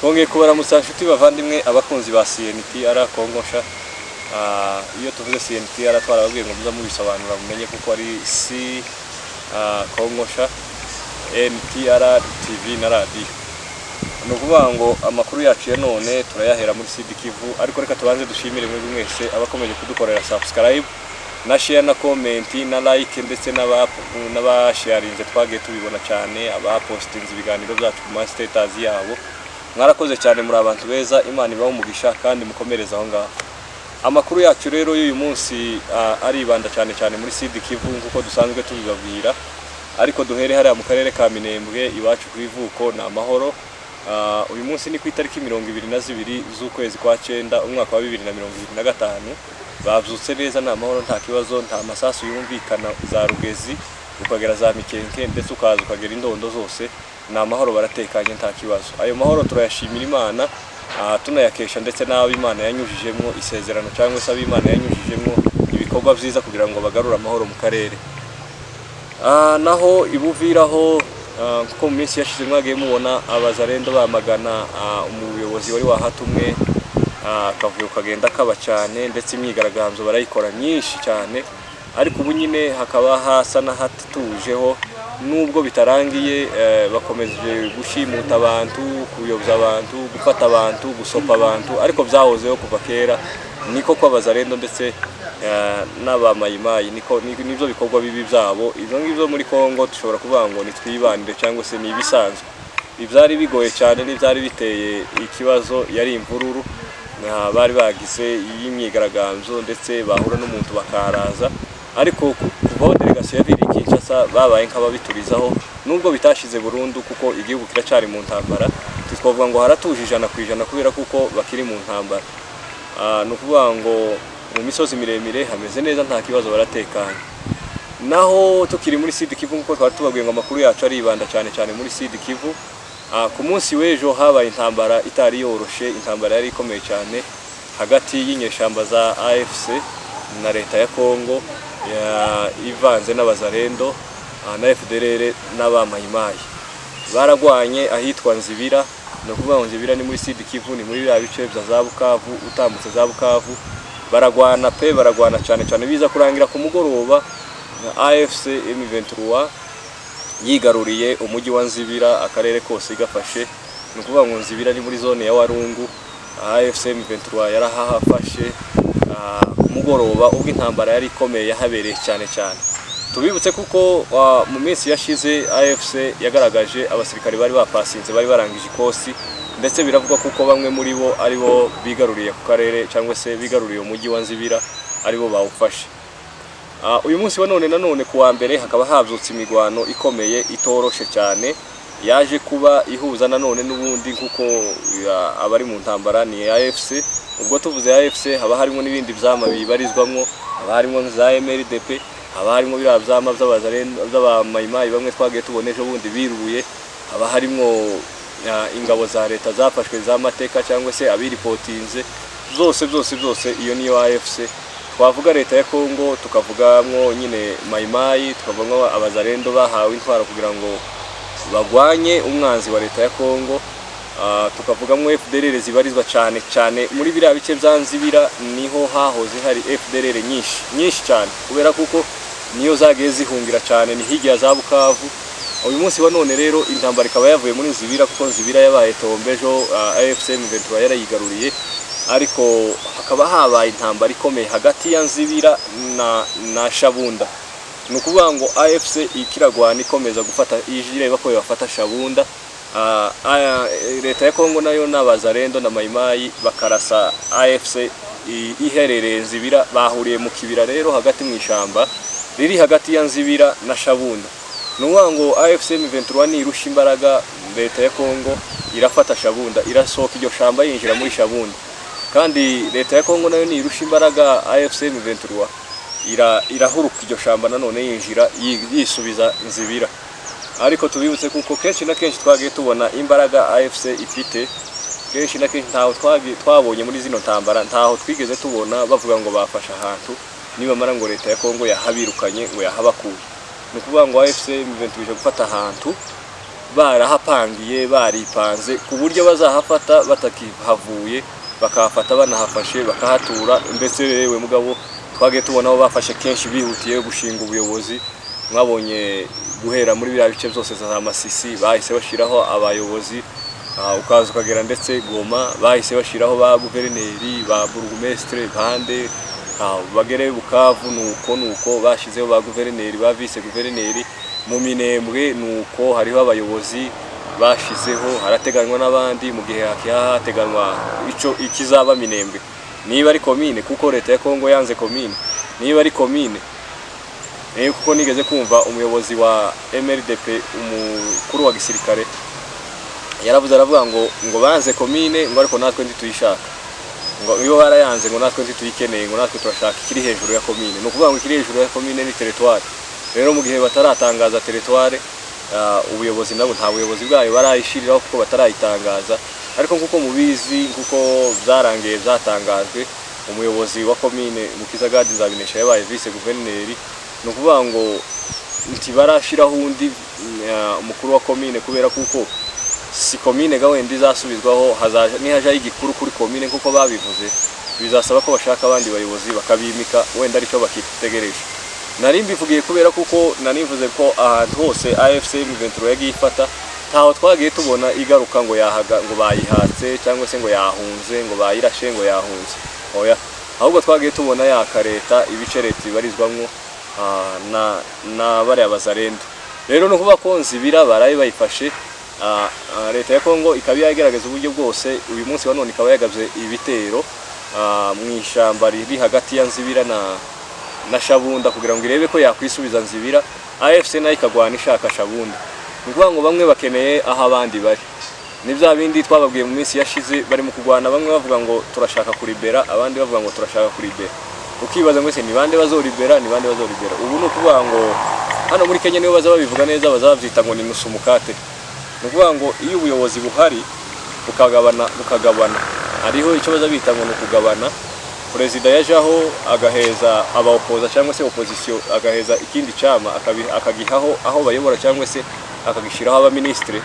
Twongeye kubaramutsa, nshuti bavandimwe, abakunzi ba CNTR Congo Nsha. Iyo tuvuze CNTR, twarababwiye ngo muza mubisobanura mumenye kuko ari C Congo Nsha NTR TV na radio. Ni ukuvuga ngo amakuru yacu ya none turayahera muri Sud Kivu, ariko reka tubanze dushimire mwebwe mwese abakomeje kudukorera subscribe na share na comment na like, ndetse n'abasharinze, twagiye tubibona cyane, abapostinze ibiganiro byacu ku ma status yabo. Mwarakoze cyane, muri abantu beza, Imana ibahe umugisha kandi mukomereze aho ngaho. Amakuru yacu rero y'uyu munsi aribanda cyane cyane muri Sud Kivu nk'uko dusanzwe tubibabwira, ariko duhere hariya mu karere ka Minembwe iwacu ku ivuko. Ni amahoro. Uyu munsi ni ku itariki 22 z'ukwezi kwa cyenda, umwaka wa 2025. Babyutse neza, ni amahoro, nta kibazo, nta masasu yumvikana za Rugezi ukagera za Mikenke, ndetse ukaza ukagera Indondo, zose ni amahoro, baratekanye, nta kibazo. Ayo mahoro turayashimira Imana, tunayakesha ndetse n'abo Imana yanyujijemo isezerano cyangwa se abo Imana yanyujijemo ibikorwa byiza kugira ngo bagarure amahoro mu karere. Naho ibuviraho, kuko mu minsi yashize mwagiye mubona abazarendo bamagana umuyobozi wari wahatumwe, akavuyo kagenda kaba cyane, ndetse imyigaragambyo barayikora myinshi cyane, ariko ubu nyine hakaba hasa n'ahatujeho nubwo bitarangiye. Bakomeje gushimuta abantu, kuyoboza abantu, gufata abantu, gusopa abantu, ariko byahozeho kuva kera. Niko kw'abazarendo ndetse n'abamayimayi, niko nibyo bikorwa bibi byabo ibyo ngibyo muri Kongo. Dushobora kuvuga ngo nitwibanire cyangwa se ni ibisanzwe. Ibyari bigoye cyane n'ibyari biteye ikibazo yari imvururu bari bagize y'imyigaragambyo, ndetse bahura n'umuntu bakaraza, ariko kuva aho delegasiyo yaviriye i Kinshasa babaye nk'ababiturizaho, nubwo bitashize burundu kuko igihugu kiracyari mu ntambara. Twavuga ngo haratuje 100% kubera kuko bakiri mu ntambara. Ni ukuvuga ngo mu misozi miremire hameze neza, nta kibazo, baratekanye. Naho tukiri muri Sud Kivu, nk'uko twari tubabwiye ngo amakuru yacu aribanda cyane cyane muri Sud Kivu, ku munsi w'ejo habaye intambara itari yoroshe, intambara yari ikomeye cyane hagati y'inyeshyamba za AFC na leta ya Congo ivanze n'abazarendo na FDLR n'abamayimayi. Baragwanye ahitwa Nzibira. Ni ukuvuga ngo Nzibira ni muri Sud Kivu, ni muri biriya bice bya za Bukavu, utambutse za Bukavu. Baragwana pe, baragwana cyane cyane, biza kurangira ku mugoroba AFC M23 yigaruriye umujyi wa Nzibira, akarere kose gafashe. Ni ukuvuga ngo Nzibira ni muri zone ya Warungu. AFC M23 yarahafashe ku mugoroba, ubwo intambara yari ikomeye yahabereye cyane cyane. Tubibutse kuko mu minsi yashize AFC yagaragaje abasirikare bari bapasinze, bari barangije ikosi, ndetse biravugwa kuko bamwe muri bo ari bo bigaruriye ku karere cyangwa se bigaruriye umujyi wa Nzibira, ari bo bawufashe. Uyu munsi wa none nanone ku wa mbere hakaba habyutse imigwano ikomeye itoroshe cyane, yaje kuba ihuza nanone n'ubundi kuko abari mu ntambara ni AFC. Ubwo tuvuze AFC haba harimo n'ibindi byama bibarizwamwo, haba harimo za MRDP, haba harimo biriya byama by'abamayimayi bamwe twagiye tubona ejo bundi biruye, haba harimo ingabo za leta zafashwe z'amateka cyangwa se abiripotinze, zose byose byose iyo niyo AFC. Twavuga leta ya Congo, tukavugamwo nyine mayimayi, tukavugamo abazarendo bahawe intwaro kugira ngo bagwanye umwanzi wa leta ya Congo, tukavugamwo FDLR zibarizwa cyane cyane muri biriya bice bya Nzibira. Niho hahoze hari FDLR nyinshi nyinshi cyane, kubera kuko niyo zagiye zihungira cyane, ni hirya za Bukavu. Uyu munsi wa none rero intambara ikaba yavuye muri Nzibira, kuko Nzibira yabaye tombe ejo, AFC M23 yarayigaruriye, ariko hakaba habaye intambara ikomeye hagati ya Nzibira na Shabunda. Ni ukuvuga ngo AFC ikiragwana ikomeza gufata, ije ireba ko yafata Shabunda. Leta ya Kongo nayo n'abazarendo na mayimayi bakarasa AFC iherereye Nzibira. Bahuriye mu kibira rero hagati mu ishamba riri hagati ya Nzibira na Shabunda. Ni ukuvuga ngo AFC M23 nirusha imbaraga leta ya Kongo irafata Shabunda, irasohoka iryo shamba yinjira muri Shabunda, kandi leta ya Kongo nayo nirusha imbaraga AFC M23 irahuruka iryo shamba nanone yinjira yisubiza Nzibira. Ariko tubibutse kuko kenshi na kenshi twagiye tubona imbaraga AFC ifite. Kenshi na kenshi ntaho twabonye muri zino ntambara, ntaho twigeze tubona bavuga ngo bafashe ahantu, nibamara ngo leta ya Kongo yahabirukanye, ngo yahabakuye. Ni ukuvuga ngo AFC M23 ije gufata ahantu. Barahapangiye, baripanze ku buryo bazahafata batakihavuye, bakahafata banahafashe, bakahatura. Ndetse yewe mugabo, twagiye tubona aho bafashe kenshi bihutiye gushinga ubuyobozi. Mwabonye guhera muri biriya bice byose za Masisi bahise bashyiraho abayobozi, ukaza ukagera ndetse Goma bahise bashyiraho ba guverineri, ba burugumesitire bande, bagere Bukavu nuko bashyizeho ba guverineri, ba vice guverineri. Mu Minembwe nuko hariho abayobozi bashizeho, harateganywa n'abandi mu gihe hateganywa ico ikizaba Minembwe, niba ari komine, kuko leta ya Kongo yanze komine, niba ari komine. Kuko nigeze kumva umuyobozi wa MRDP, umukuru wa gisirikare, yaravuze, aravuga ngo banze komine, ngo ariko natwe ntituyishaka, ngo iyo barayanze, ngo natwe ntituyikeneye, ngo natwe turashaka ikiri hejuru ya komine. Ni ukuvuga ngo ikiri hejuru ya komine ni territoire. Rero mu gihe bataratangaza territoire, ubuyobozi nabo nta buyobozi bwayo barayishiriraho kuko batarayitangaza. Ariko nk'uko mubizi, nk'uko byarangiye byatangajwe, umuyobozi wa komine Mukiza Gadi Nzabinesha yabaye vice guverineri. Ni ukuvuga ngo ntibarashiraho undi umukuru wa komine, kubera kuko si komine ga wenda izasubizwaho, hazaja nihajaho igikuru kuri komine nk'uko babivuze, bizasaba ko bashaka abandi bayobozi bakabimika, wenda aricyo bakitegereje. Nari mbivugiye kubera kuko nanivuze ko ahantu hose AFC M23 yagiye ifata, ntaho twagiye tubona igaruka ngo yahaga, ngo bayihatse, cyangwa se ngo yahunze, ngo bayirashe, ngo yahunze. Oya, ahubwo twagiye tubona yaka leta ibice leta ibarizwamwo na bariya bazarendo. Rero no kuvuga ko Nzibira baraye bayifashe, leta ya Kongo ikaba yagerageza uburyo bwose. Uyu munsi wa none ikaba yagabye ibitero mu ishyamba riri hagati ya Nzibira na Shabunda kugira ngo irebe ko yakwisubiza Nzibira. AFC nayo ikagwana ishaka Shabunda. Ni ukuvuga ngo bamwe bakeneye aho abandi bari. Ni bya bindi twababwiye mu minsi yashize, bari mu kurwana, bamwe bavuga ngo turashaka kuribera, abandi bavuga ngo turashaka kuribera. Ukibaza ngo ese ni bande bazoribera, ni bande bazoribera? Ubu ni ukuvuga ngo hano muri Kenya nibo baza babivuga neza, baza babyita ngo ni nusu mukate. Ni ukuvuga ngo iyo ubuyobozi buhari bukagabana, hariho icyo baza bita ngo ni ukugabana. Perezida yajaho agaheza abaopoza cyangwa se opposition, agaheza ikindi cyama akagihaho aho bayobora, cyangwa se akagishyiraho abaminisitiri,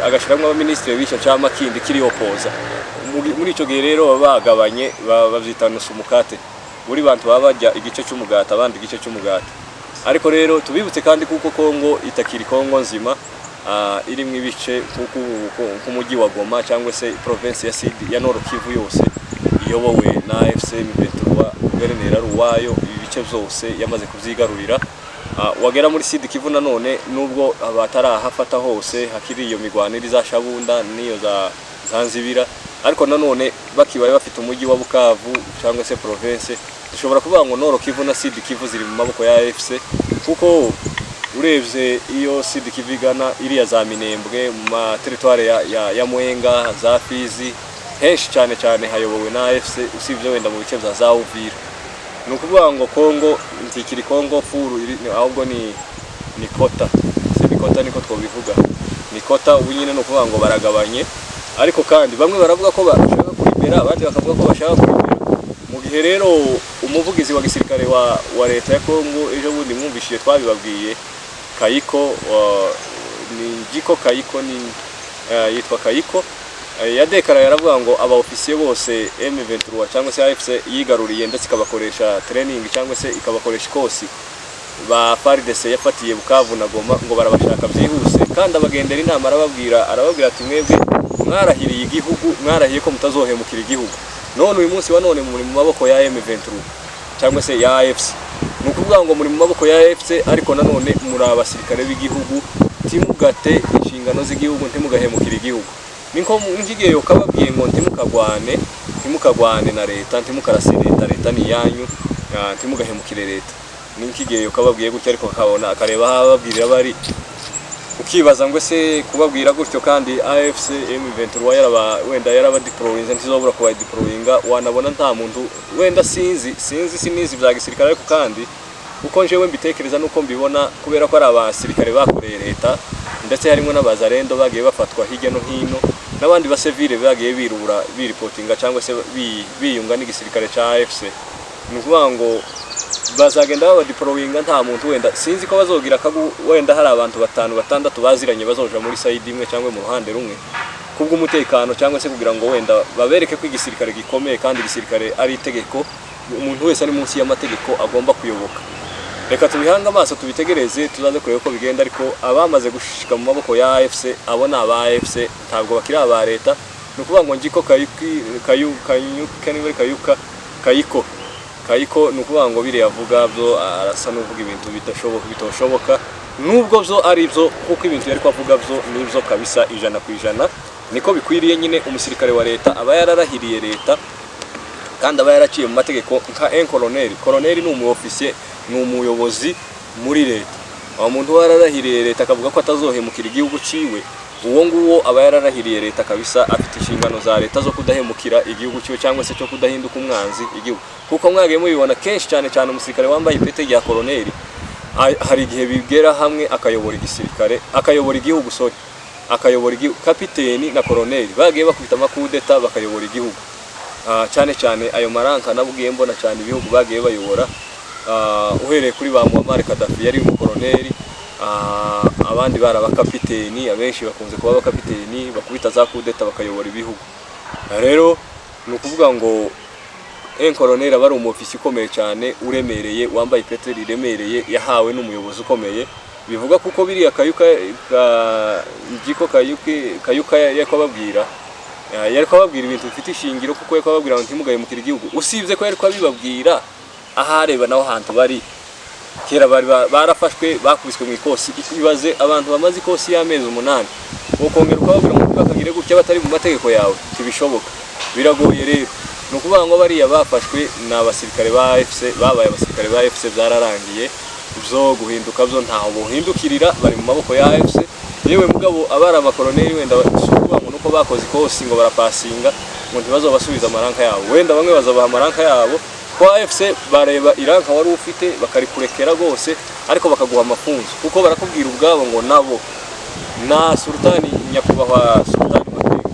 agashyiramo abaminisitiri b'icyo cyama kindi kiri opoza. Muri icyo gihe rero baba bagabanye, babyita nusu mukate. Buri bantu baba barya igice cy'umugati, abandi igice cy'umugati. Ariko rero tubibutse kandi kuko Kongo itakiri Kongo nzima, irimo ibice nk'umujyi wa Goma cyangwa se province ya Sud ya Nord Kivu yose iyobowe na AFC M23, guverineri ari uwayo, ibi bice byose yamaze kubyigarurira. Wagera muri Sud Kivu nanone, nubwo batarahafata hose, hakiri iyo migwano iri za Shabunda n'iyo za Nzibira, ariko nanone bakibaye bafite umujyi wa Bukavu cyangwa se province, dushobora kuvuga ngo Nord Kivu na Sud Kivu ziri mu maboko ya AFC, kuko urebye iyo Sud Kivu igana iriya za Minembwe, mu ma territoire ya Mwenga, za Fizi, henshi cyane cyane hayobowe na AFC, usibye wenda mu bice bya za Uvira. Ni ukuvuga ngo Kongo ntikiri Kongo full, ahubwo ni kota, si ni kota, niko twobivuga, ni kota. Ubu nyine ni ukuvuga ngo baragabanye. Ariko kandi bamwe baravuga ko bashaka kuribera, abandi bakavuga ko bashaka kuribera. Mu gihe rero umuvugizi wa gisirikare wa leta ya Kongo, ejo bundi mwumvishije twabibabwiye, Kayiko ni Giko Kayiko, ni yitwa Kayiko, yadekaraye aravuga ngo aba ofisiye bose M23 cyangwa se AFC yigaruriye, ndetse ikabakoresha training cyangwa se ikabakoresha ikosi ba FARDC yafatiye Bukavu na Goma, ngo barabashaka byihuse. Kandi abagendera inama, arababwira ati: "Mwebwe mwarahiriye igihugu, mwarahiye ko mutazohemukira igihugu, none uyu munsi wa none muri mu maboko ya M23 cyangwa se ya AFC. Ni ukuvuga ngo muri mu maboko ya AFC, ariko nanone muri abasirikare b'igihugu. Ntimugate inshingano z'igihugu, ntimugahemukire igihugu." Niko nk'igihe ukababwiye ngo ntimukagwane na leta, ntimukarase leta, leta ni iyanyu, ntimugahemukire leta. Ni nk'igihe ukababwiye gutyo, ariko akabona akareba aho ababwirira bari, ukibaza ngo ese kubabwira gutyo kandi AFC M23 yaraba wenda yarabadeployinze, ntizobura kubadeployinga, wanabona nta muntu wenda, sinzi sinizi bya gisirikare. Ariko kandi uko njewe mbitekereza nuko mbibona, kubera ko ari abasirikare bakoreye leta, ndetse harimo n'abazarendo bagiye bafatwa hirya no hino, n'abandi basivile bagiye birubura biripotinga cyangwa se biyunga n'igisirikare cya AFC, ni ukuvuga ngo Bazagenda babadeployinga, nta muntu wenda, sinzi ko bazogira akagu, wenda hari abantu batanu, batandatu baziranye bazoja muri side imwe cyangwa mu ruhande rumwe kubw'umutekano, cyangwa se kugira ngo wenda babereke ko igisirikare gikomeye kandi igisirikare ari itegeko, umuntu wese ari munsi y'amategeko agomba kuyoboka. Reka tubihange amaso, tubitegereze, tuzaze kureba uko bigenda. Ariko abamaze gushika mu maboko ya AFC, abo ni aba AFC, ntabwo bakiri aba leta. Ni ukuvuga ngo ngiko Kayuki, Kayu, Kanyuka, niba ari Kayuka, Kayiko, Kayiko, ni ukuvuga ngo biriya avuga byo arasa n'uvuga ibintu bidashoboka, bitoshoboka, nubwo byo ari byo, kuko ibintu yari avuga byo nibyo kabisa, 100% niko bikwiriye nyine. Umusirikare wa leta aba yararahiriye leta kandi aba yaraciye mu mategeko nka un colonel. Colonel ni umu officier, ni umuyobozi muri leta. Uwo muntu wararahiriye leta akavuga ko atazohemukira igihugu ciwe, uwo nguwo aba yararahiriye leta kabisa, afite inshingano za leta zo kudahemukira igihugu ciwe cyangwa se cyo kudahinduka umwanzi igihugu. Kuko mwagiye mubibona kenshi cyane cyane, umusirikare wambaye ipete rya colonel hari igihe bigera hamwe akayobora igisirikare, akayobora igihugu, sorry, akayobora igihugu. Kapiteni na colonel bagiye bakubita amakudeta bakayobora igihugu. Cyane cyane ayo maranka nabwiye mbona cyane ibihugu bagiye bayobora, uhereye kuri ba Muammar Gaddafi yari umukoroneri, abandi bari abakapiteni, abenshi bakunze kuba abakapiteni bakubita za kudeta bakayobora ibihugu. Rero ni ukuvuga ngo un colonel aba ari umufisi ukomeye cyane, uremereye, wambaye ipete riremereye yahawe n'umuyobozi ukomeye. Bivuga kuko biriya Kayuka ka Ngiko Kayuki Kayuka yari kubabwira, yari kubabwira ibintu bifite ishingiro, kuko yari kubabwira ngo ntimugahemukire igihugu. Usibye ko yari kubibabwira ahareba naho hantu bari kera bari barafashwe, bakubiswe mu ikosi. Ibaze abantu bamaze ikosi y'amezi 8, ukongera ukababwira ngo ntibakagire gutya batari mu mategeko yawe, ntibishoboka, biragoye. Rero ni ukuvuga ngo bariya bafashwe ni abasirikare ba AFC, babaye abasirikare ba AFC, byararangiye. Byo guhinduka byo ntaho buhindukirira, bari mu maboko ya AFC. Yewe mugabo, abari abakoroneri wenda si ukuvuga ngo nuko bakoze ikosi ngo barapasinga ngo ntibazobasubiza amaranka yabo. Wenda bamwe bazabaha amaranka yabo, ko AFC bareba iranka wari ufite bakarikurekera rwose, ariko bakaguha amafunzo, kuko barakubwira ubwabo ngo nabo na Sultani, nyakubahwa Sultani Makenga,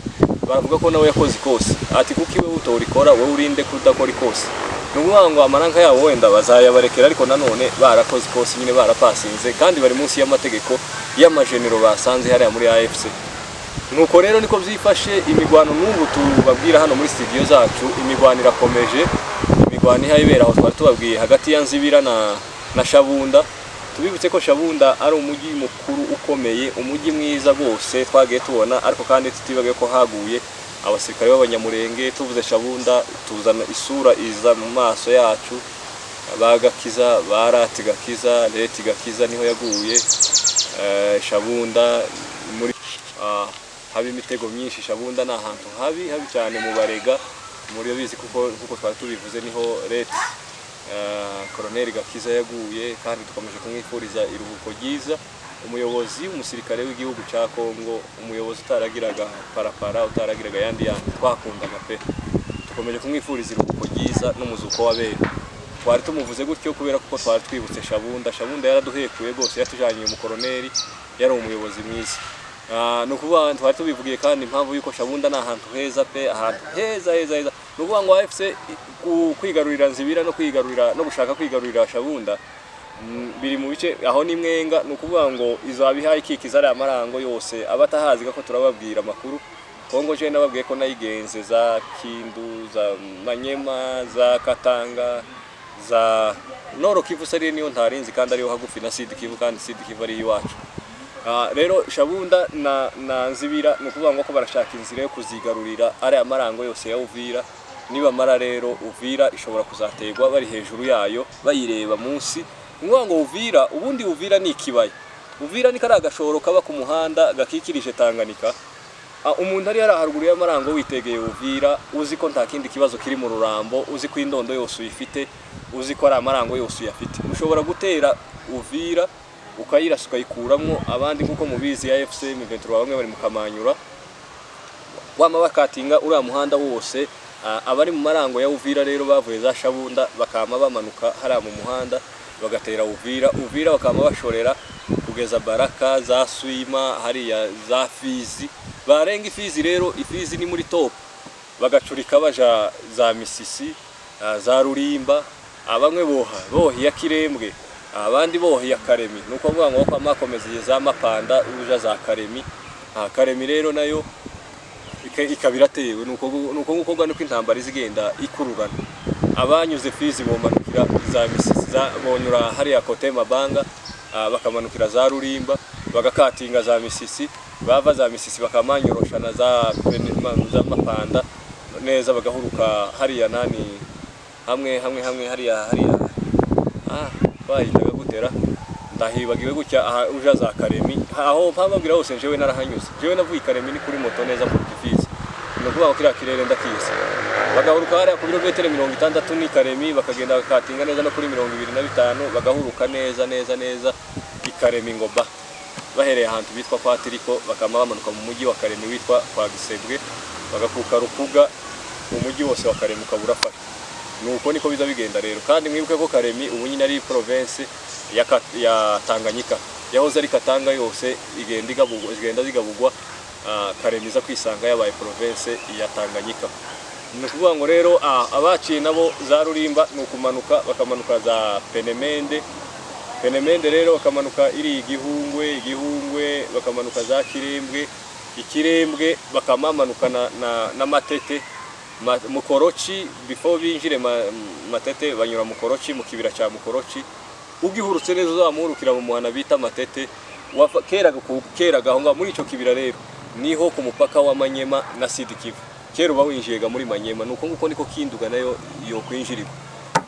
baravuga ko nawe yakoze ikosi, ati kuko iwe utorikora, wowe urinde kudakora ikosi. Ni ukuvuga ngo amaranka yabo wenda bazayabarekera, ariko nanone barakoze ikosi nyine, barapasinze kandi bari munsi y'amategeko y'amajenero basanze hariya muri AFC. Nuko rero niko byifashe. Imigwano n'ubu tubabwira hano muri studio zacu, imigwano irakomeje, imigwano ihaye ibera aho twari tubabwiye hagati ya Nzibira na Shabunda. Tubibutse ko Shabunda ari umujyi mukuru ukomeye, umujyi mwiza rwose twagiye tubona, ariko kandi tutibagiwe ko haguye abasirikare b'Abanyamurenge. Tuvuze Shabunda tuzana isura iza mu maso yacu, ba Gakiza, ba Rati Gakiza, Leti Gakiza niho yaguye. Shabunda muri haba imitego myinshi. Shabunda ni ahantu habi habi cyane mu Barega, muri bizi, kuko nkuko twari tubivuze niho Leti Colonel Gakiza yaguye, kandi dukomeje kumwifuriza iruhuko ryiza. Umuyobozi, umusirikare w'igihugu cya Kongo, umuyobozi utaragiraga parapara, utaragiraga ayandi yandi, twakundaga pe. Dukomeje kumwifuriza iruhuko ryiza n'umuzuko w'abera. Twari tumuvuze gutyo kubera kuko twari twibutse Shabunda. Shabunda yaraduhekuye rwose, yatujanye umukoroneri, yari umuyobozi mwiza. Ni ukuvuga twari tubivugiye kandi impamvu yuko Shabunda ni ahantu heza pe, ahantu heza heza heza. Ni ukuvuga ngo AFC kwigarurira Nzibira no kwigarurira no gushaka kwigarurira Shabunda, biri mu bice aho ni Mwenga. Ni ukuvuga ngo izaba ihaye ikikiza ariya marango yose. Abatahazi ko turababwira amakuru Kongo, je nababwiye ko nayigenze za Kindu, za Manyema, za Katanga, za Nord Kivu, sari niyo ntarinzi kandi ariyo hagufi na Sud Kivu, kandi Sud Kivu ari iwacu. Rero Shabunda na Nzibira ni ukuvuga ngo ko barashaka inzira yo kuzigarurira ariya marango yose ya Uvira. Nibamara rero, Uvira ishobora kuzategwa bari hejuru yayo bayireba munsi. Ni ukuvuga ngo Uvira, ubundi Uvira ni ikibaya. Uvira ni kariya gashoro kaba ku muhanda gakikirije Tanganyika. Umuntu ari hariya haruguru y'amarango witegeye Uvira, uzi ko nta kindi kibazo kiri mu Rurambo, uzi ko indondo yose uyifite, uzi ko ari amarango yose uyafite, ushobora gutera Uvira ukayirasa ukayikuramwo. Abandi nk'uko mubizi ya AFC M23 bamwe bari mu Kamanyura, wama bakatinga uriya muhanda wose. Abari mu marango ya Uvira rero bavuye za Shabunda bakama bamanuka hariya mu muhanda bagatera Uvira. Uvira bakama bashorera kugeza Baraka, za Swima, hariya za Fizi. Barenga Ifizi rero, Ifizi ni muri top, bagacurika baja za Misisi, za Rurimba. Bamwe boha boha iya Kirembwe, abandi boha iya Karemi. Ni ukuvuga ngo kwa makomeza za Mapanda uja za Karemi. Karemi rero nayo ikaba iratewe. Nuko nguko niko intambara izigenda ikururana. Abanyuze Fizi bomanukira za Misisi, bonyura hariya kote Mabanga, bakamanukira za Rurimba, bagakatinga za Misisi, bava za Misisi bakamanyorosha na za za Mapanda neza, bagahuruka hariya nani hamwe hamwe hamwe hariya hariya bahitaga gutera ndahibagiwe gutya, aha uja za Karemi. Aho mpababwira hose njewe narahanyuze, jewe navuye i Karemi ni kuri moto neza mu Fizi, ni ukuvuga ngo kiriya kirere ndakizi. Bagahuruka hariya ku birometero 60 ni Karemi, bakagenda bakatinga neza no kuri 25, bagahuruka neza neza neza i Karemi ngo ba bahereye ahantu bitwa kwa Tiriko, bakama bamanuka mu mujyi wa Karemi witwa kwa Gisebwe, bagakuka Rukuga, umujyi wose wa Karemi ukaba urafashwe. Nuko niko biza bigenda rero. Kandi mwibuke ko Karemi ubu nyine ari province ya Tanganyika, yahoze ari Katanga yose igenda igabugwa, igenda zigabugwa, Karemi iza kwisanga yabaye province ya Tanganyika. Ni ukuvuga ngo rero abaciye nabo za Rurimba ni ukumanuka, bakamanuka za Penemende. Penemende rero bakamanuka iri Igihungwe, Igihungwe bakamanuka za Kirembwe, Ikirembwe bakamamanuka na Matete, Mukorochi. Before binjire Matete banyura Mukorochi, mu kibira cya Mukorochi. Ugihurutse neza uzamurukira mu muhana bita Matete, keraga aho ngaho muri ico kibira rero niho ku mupaka wa Manyema na Sud Kivu. Kera uba winjiyega muri Manyema, nuko nguko niko Kinduga nayo yo kwinjirirwa.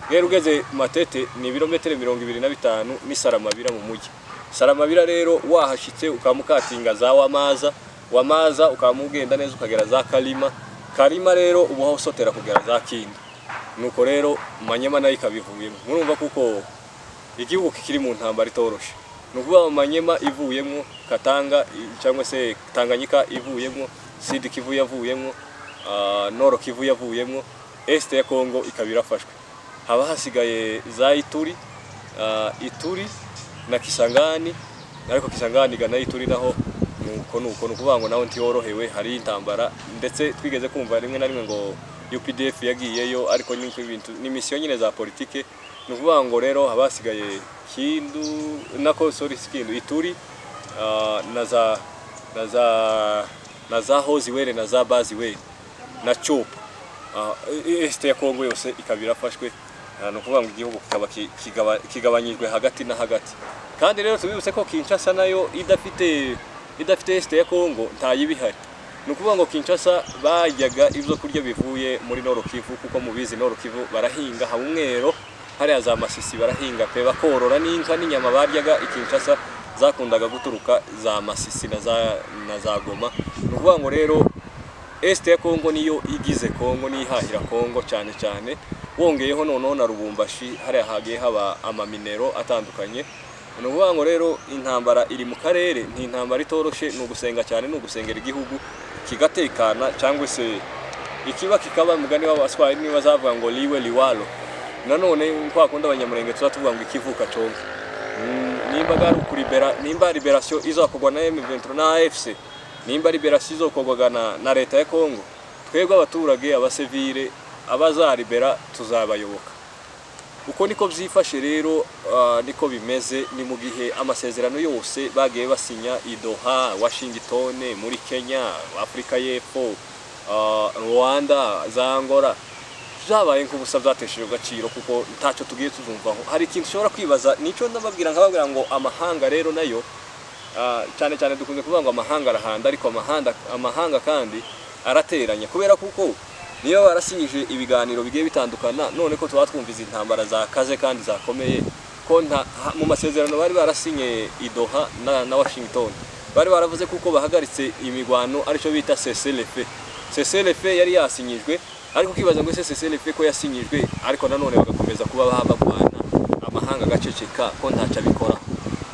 Rero ugeze Matete ni ibirometero 25 ni Saramabira mu mujyi. Saramabira rero wahashitse ukamukatinga za Wamaza, Wamaza ukamugenda neza ukagera za Kalima, Kalima rero uba usotera kugera za Kindu. Nuko rero Manyema nayo ikabivuyemo. Murumva kuko igihugu kikiri mu ntambara itoroshe. Ni ukuvuga Manyema ivuyemo, Katanga cyangwa se Tanganyika ivuyemo, Sud Kivu yavuyemo, Nord Kivu yavuyemo, Est ya Kongo ikaba irafashwe. Haba hasigaye za Ituri, Ituri na Kisangani, ariko Kisangani gana Ituri naho nuko nukuvuga ngo naho ntiyorohewe, hari intambara. Ndetse twigeze kumva rimwe na rimwe ngo UPDF yagiyeyo, ariko ni ibintu ni mission nyine za politike. Ni ukuvuga ngo rero haba hasigaye Kindu nako sorry si Kindu, Ituri, na za Hoziwere na za Baziwere na Chopo. Est ya Kongo yose ikaba irafashwe. Ni ukuvuga ngo igihugu kikaba kigabanyijwe hagati na hagati. Kandi rero tubibutse ko Kinshasa nayo idafite Est ya Kongo ntayibihari. Ni ukuvuga ngo Kinshasa bajyaga ibyo kurya bivuye muri Nord Kivu, kuko mubizi Nord Kivu barahinga, haba umwero hariya za Masisi barahinga pe, bakorora n'inka n'inyama baryaga i Kinshasa zakundaga guturuka za Masisi na za Goma. Ni ukuvuga ngo rero Est ya Kongo niyo igize Kongo, niyo ihahira Kongo cyane cyane, wongeyeho noneho na Lubumbashi hariya hagiye haba amaminero atandukanye. Ni ukuvuga ngo rero intambara iri mu karere ni intambara itoroshe, ni ugusenga cyane, ni ugusengera igihugu kigatekana, cyangwa se ikiba kikaba. Mugani w'Abaswahili niba bazavuga ngo liwe liwalo, nanone kwa kundi Abanyamurenge tuza tuvuga ngo ikivuka conke. Nimba gari ukuribera, nimba liberation izakorwa na M23 na AFC, nimba liberation izokorwaga na leta ya Kongo, twebwe abaturage abasivile abazaribera tuzabayoboka. Uko niko byifashe rero, niko bimeze. Ni mu gihe amasezerano yose bagiye basinya i Doha, Washington, muri Kenya, Afurika y'Epfo, Rwanda, za Angola, byabaye nk'ubusa, byatesheje agaciro kuko ntacyo tugiye tuzumvaho. Hari ikintu ushobora kwibaza, nicyo ndababwira nkababwira ngo amahanga rero nayo, cyane cyane dukunze kuvuga ngo amahanga arahanda, ariko amahanga kandi arateranya, kubera kuko niyo barasinyije ibiganiro bigiye bitandukana, none ko tuba twumva izi ntambara zakaze kandi zakomeye, ko mu masezerano bari barasinye i Doha na Washington bari baravuze kuko bahagaritse imigwano, aricyo bita cessez-le-feu. Cessez-le-feu yari yasinyijwe, ariko ukibaza ngo ese cessez-le-feu ko yasinyijwe, ariko nanone bagakomeza kuba bagwana, amahanga agaceceka ko ntacyo abikora,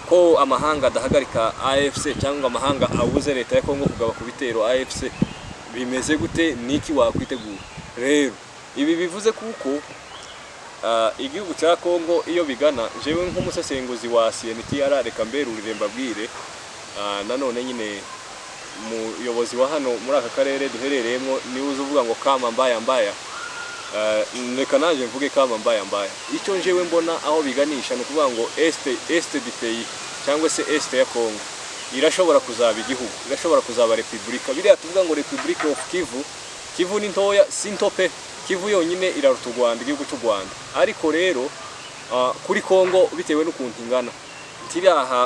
ko amahanga adahagarika AFC cyangwa amahanga abuze leta ya Kongo kugaba ku bitero AFC, bimeze gute? Niki wakwitegura rero? Ibi bivuze kuko igihugu cya Kongo iyo bigana, jewe nk'umusesenguzi wa CNTR, reka mberurire mbabwire, nanone nyine umuyobozi wa hano muri aka karere duherereyemo niwe uza uvuga ngo kama mbaya mbaya. Reka nanjye mvuge kama mbaya mbaya. Icyo njewe mbona aho biganisha ni ukuvuga ngo est du pays cyangwa se est ya Congo irashobora kuzaba igihugu, irashobora kuzaba repubulika. Biriya tuvuga ngo Republic of Kivu, Kivu ni ntoya, si nto pe. Kivu yonyine iraruta u Rwanda, igihugu cy'u Rwanda. Ariko rero kuri Congo, bitewe n'ukuntu ingana,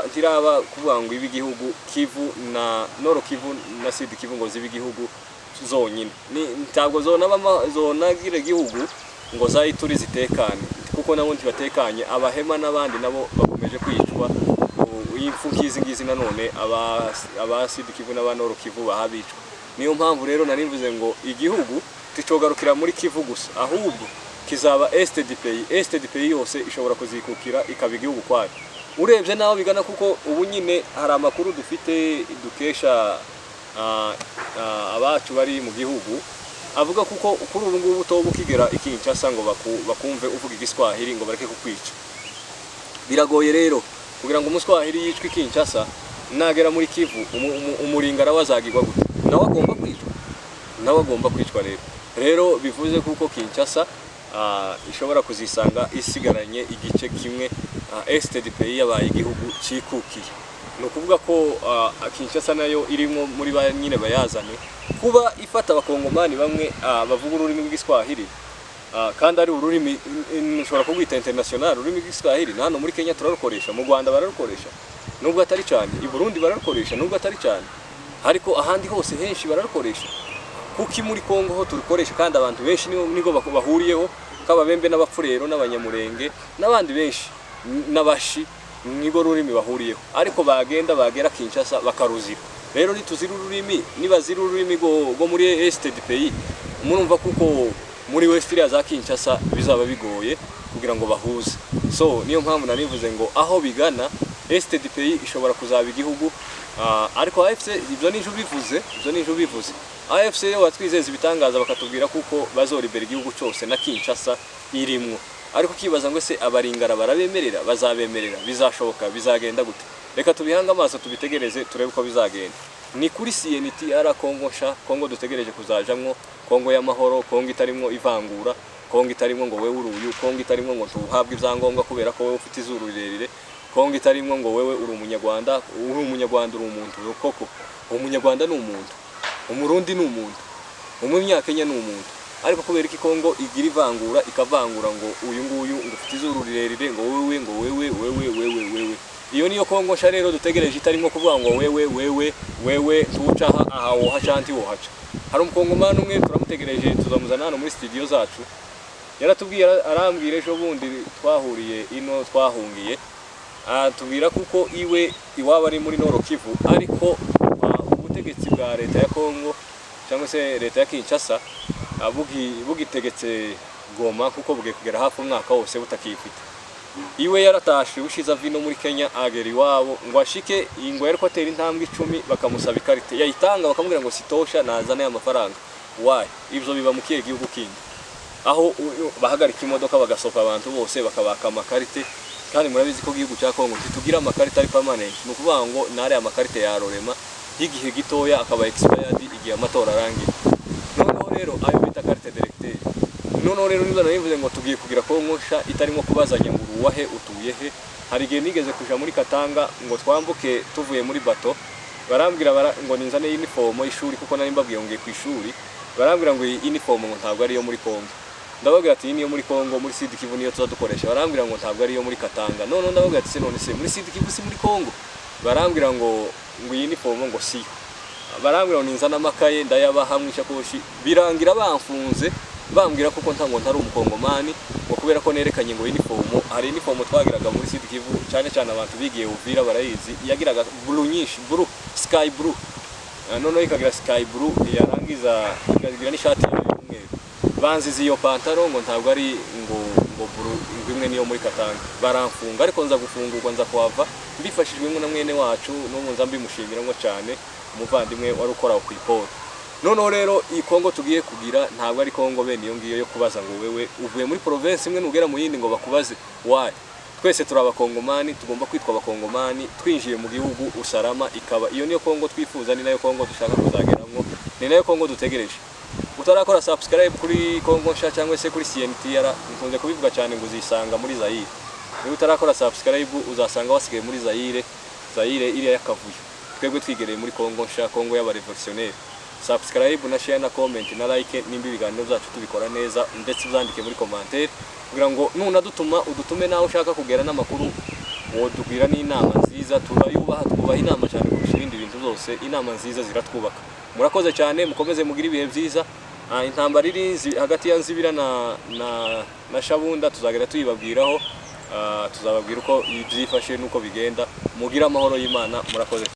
ntiraba kuvuga ngo ibe igihugu. Kivu na Nord Kivu na Sud Kivu ngo zibe igihugu zonyine, ntabwo zonaba zonagira igihugu ngo zayituri zitekane, kuko nabo ntibatekanye. Abahema n'abandi nabo bakomeje kwicwa. Impfu nk'izi ngizi nanone aba Sud Kivu n'aba Nord Kivu bahabicwa. Niyo mpamvu rero nari mvuze ngo igihugu ticogarukira muri Kivu gusa, ahubwo kizaba est du pays. Est du pays yose ishobora kuzikukira ikaba igihugu kwayo, urebye naho bigana, kuko ubu nyine hari amakuru dufite dukesha abacu bari mu gihugu, avuga kuko kuri ubu ngubu utoba ukigera i Kinshasa ngo bakumve uvuga Igiswahili ngo bareke kukwica. Biragoye rero kugira ngo Umuswahili yicwe i Kinshasa, nagera muri Kivu umuringara we azagirwa gute? Nawe agomba kwicwa, nawe agomba kwicwa. Rero bivuze kuko Kinshasa ishobora kuzisanga isigaranye igice kimwe, est du pays yabaye igihugu cikukiye. Ni ukuvuga ko Kinshasa nayo irimo muri ba nyine bayazane kuba ifata Abakongomani bamwe bavuga ururimi rw'Igiswahili, kandi ari ururimi nshobora kurwita international. Ururimi rw'Igiswahili na hano muri Kenya turarukoresha, mu Rwanda bararukoresha nubwo atari cyane, i Burundi bararukoresha nubwo atari cyane, ariko ahandi hose henshi bararukoresha. Kuki muri Kongo ho turukoresha kandi abantu benshi nigo bahuriyeho, k'Ababembe n'Abapfurero n'Abanyamurenge n'abandi benshi n'Abashi, nigo rurimi bahuriyeho, ariko bagenda bagera Kinshasa bakaruzira? Rero nituzira ururimi, nibazira ururimi rwo muri est du pays, murumva kuko muri west iriya za Kinshasa bizaba bigoye kugira ngo bahuze. So niyo mpamvu nanivuze ngo aho bigana, est du pays ishobora kuzaba igihugu. Ariko AFC, ibyo nije ubivuze, ibyo nije ubivuze. AFC yo batwizeza ibitangaza, bakatubwira kuko bazoribera igihugu cyose na Kinshasa irimwo, ariko ukibaza ngo ese Abaringara barabemerera, bazabemerera, bizashoboka, bizagenda gute? Reka tubihange amaso, tubitegereze, turebe uko bizagenda. Ni kuri CNT ara Kongo nsha, Kongo dutegereje kuzajamwo, Kongo y'amahoro, Kongo itarimwo ivangura, Kongo itarimwo ngo wewe uri uyu, Kongo itarimwo ngo ntuhabwe ibyangombwa kubera ko wewe ufite izuru rirerire, Kongo itarimwo ngo wewe uri Umunyarwanda, uri Umunyarwanda uri umuntu koko. Umunyarwanda ni umuntu, Umurundi ni umuntu, Umunyakenya ni umuntu, ariko kubera iki Kongo igira ivangura, ikavangura ngo uyu nguyu ngo ufite izuru rirerire, ngo wewe, ngo wewe, wewe, wewe, wewe? Iyo niyo Kongo nsha rero dutegereje, itarimo kuvuga ngo wewe, wewe, wewe ntuca aha, aha wohaca, ntiwohaca. Hari Umukongomani umwe turamutegereje, tuzamuzana hano muri studio zacu. Yaratubwiye, arambwira ejo bundi twahuriye ino twahungiye, atubwira kuko iwe iwabo ari muri Nord Kivu, ariko ubutegetsi bwa leta ya Kongo cyangwa se leta ya Kinshasa bugitegetse Goma, kuko bugiye kugera hafi umwaka wose butakiyifite. Iwe yaratashe ushize ava ino muri Kenya, agera iwabo ngo ashike, ngo yariko atera intambwe 10 bakamusaba ikarite, yayitanga bakamubwira ngo sitosha, nazane amafaranga. Why? Ivyo biba mu kihe gihugu kindi aho bahagarika imodoka bagasopa abantu bose, bakabaka amakarite? Kandi murabizi ko igihugu cya Kongo ntitugira amakarita ari permanent, ni ukuvuga ngo nari amakarite ya rorema y'igihe gitoya, akaba expired igihe amatora arangiye. Noneho rero ayo bita carte d'électeur. Noneho rero niba narivuze ngo tugiye kugira Kongo nsha itarimo kubazanya ngo uruwahe, utuye he. Hari igihe nigeze kuja muri Katanga ngo twambuke tuvuye muri bato, barambwira ngo ninzane uniform y'ishuri, kuko nari mbabwiye ngo ngiye ku ishuri. Barambwira ngo iyi uniform ngo ntabwo ari iyo muri Kongo. Ndababwira ati iyi niyo muri Kongo, muri Sud Kivu niyo tuza dukoresha. Barambwira ngo ntabwo ari iyo muri Katanga. None ndababwira ati se none se muri Sud Kivu si muri Kongo? Barambwira ngo iyi uniform ngo siyo. Barambwira ngo ninzane amakaye, ndayabaha mu ishakoshi. Birangira bamfunze, bambwira kuko nta ngo ntari Umukongomani, ngo kubera ko nerekanye ngo uniform. Hari uniform twagiraga muri Sud Kivu, cyane cyane abantu bigiye Uvira barayizi, yagiraga blue nyinshi, blue, sky blue. Noneho ikagira sky blue, yarangiza ikagira n'ishati y'umweru. Banziza iyo pantaro ngo ntabwo ari ngo blue, ngo imwe niyo muri Katanga. Baramfunga, ariko nza gufungurwa, nza kuhava mbifashijwemo na mwene wacu, n'ubu nza mbimushimira ngo cyane, umuvandimwe wari ukora ku iporo. Noneho rero iyi Kongo tugiye kugira ntabwo ari Kongo bene iyo ngiyo yo kubaza ngo wewe uvuye muri province imwe nugera mu yindi ngo bakubaze why. Twese turi Abakongomani, tugomba kwitwa Abakongomani twinjiye mu gihugu usalama ikaba. Iyo niyo Kongo twifuza, ni nayo Kongo dushaka kuzageramo, ni nayo Kongo dutegereje. Utarakora subscribe kuri Congo Nsha cyangwa se kuri CNTR, nkunze kubivuga cyane ngo uzisanga muri Zaire. Niba utarakora subscribe, uzasanga wasigaye muri Zaire, Zaire iriya y'akavuyo. Twebwe twigereye muri Congo Nsha, Congo y'abarevolutionnaire. Subscribe na share na comment na like nimba ibiganiro byacu tubikora neza, ndetse uzandike muri commentaire kugira ngo nunadutuma udutume nawe ushaka kugera n'amakuru, wotubwira n'inama nziza. Turayubaha, twubaha inama cyane kurusha ibindi bintu byose. Inama nziza ziratwubaka. Murakoze cyane, mukomeze mugire ibihe byiza. Intambara iri hagati ya Nzibira na Shabunda tuzagera tuyibabwiraho. Tuzababwira uko byifashe n'uko bigenda. Mugire amahoro y'Imana, murakoze.